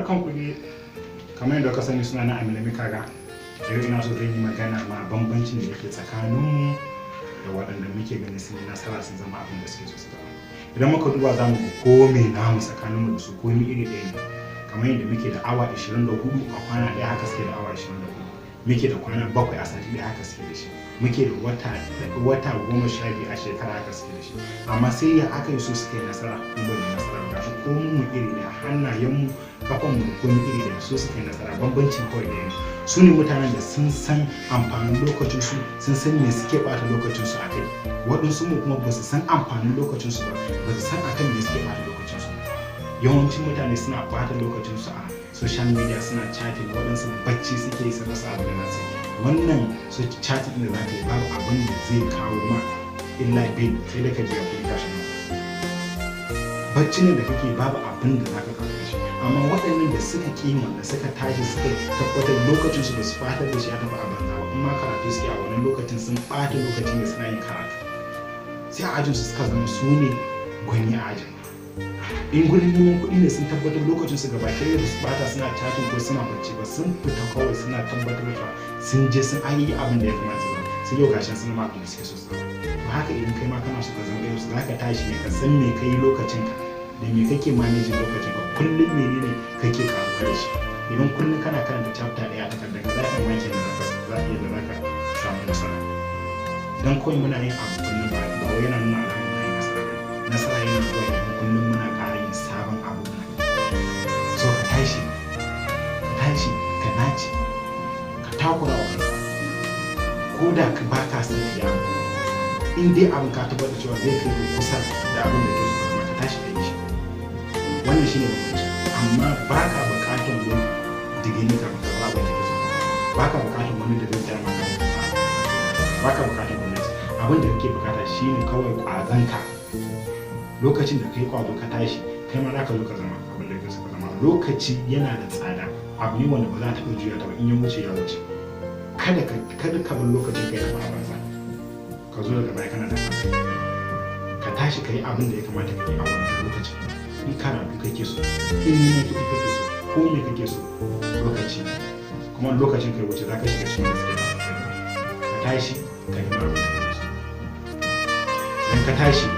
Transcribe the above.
Barkan ku dai. Kamar yadda ka sani, suna na Amina Mikaga. Yau ina so zan yi magana ma bambancin da yake tsakaninmu da waɗanda muke ganin sun yi nasara, sun zama abin da suke so su zama. Idan muka duba, za mu ga ko me namu tsakaninmu da su, komai iri ɗaya ne. Kamar yadda muke da awa 24 a kwana ɗaya, haka suke da awa 24. Muke da kwana 7 a sati ɗaya, haka suke da shi. Muke da wata 12 a shekara, haka suke da shi. Amma sai ya aka yi su suka yi nasara, mu ba mu nasara ba? Gashi ko mu iri ɗaya, hannayenmu, kafanmu da komai iri ɗaya, su suka yi nasara. Bambancin kawai ɗaya ne: su ne mutanen da sun san amfanin lokacinsu, sun san me suke ɓata lokacinsu a kai. Waɗansu mu kuma ba su san amfanin lokacinsu ba, ba su san akan me suke ɓata lokacinsu. Yawancin mutane suna ɓata lokacinsu a social media, suna chatting. Waɗansu bacci suke yi, su rasa abu da nasu. Wannan su chatting ɗin da za ka yi, babu abin da zai kawo ma illa bill, sai da ka biya kuɗi ka shiga. Bacci ne da kake, babu abin da za ka kawo shi. Amma waɗannan da suka kima da suka tashi, suka tabbatar lokacin su ba su fatar da shi a tafi a banza ba. In ma karatu suke a wannan lokacin, sun ɓata lokacin da suna yin karatu, sai a ajinsu suka zama su ne gwani a ajin. In gurin neman kuɗi ne, sun tabbatar lokacin su gaba ɗaya da su bata suna chatting ko suna bacci ba. Sun fita kawai, suna tabbatar da sun je sun ayi abin da ya kamata su zama. Sai yau gashin sun zama abin da suke so su zama. To haka idan kai ma kana so ka zama irin su, zaka tashi ne ka san me kai lokacin ka, da me kake managing lokacin ka kullum, menene kake karuwa da shi. Idan kullum kana karanta chapter ɗaya a takardar ka, za ka maki da za ka yadda za ka samu nasara. Dan kawai muna yin abu kullum ba wai yana nuna alamun muna yin nasara ba. Nasara yana zuwa idan kullum muna ƙara yin sabon abu muna. So ka tashi, ka tashi, ka nace, ka takura wa kanka. Ko da ba ka son ka yi abu, in dai abin ka tabbatar cewa zai kai ka kusa da abin da ke so ka zama, ka tashi ka yi shi. Wannan shine bambanci. Amma ba ka buƙatar wani digiri kafin ka zama abin da ke so. Ba ka buƙatar wani da zai tsaya maka, ba ka buƙatar gwamnati. Abin da kake buƙata shine kawai ƙwazonka. Lokacin da kai ƙwazo, ka tashi, kai ma za ka zo ka zama abin da kake so ka zama. Lokaci yana da tsada, abu ne wanda ba za ta taɓa juya ta ba. In ya wuce, ya wuce. Kada ka bar lokacin ka ya tafi a banza, ka zo daga baya kana da kasa. Ka tashi ka yi abin da ya kamata ka yi a wannan lokacin. In karatu kake so, in neman kuɗi kake so, ko me kake so, lokaci kuma lokacin kai wuce, za ka shiga cikin da suke da. Ka tashi ka nemi abin da kake so. Idan ka tashi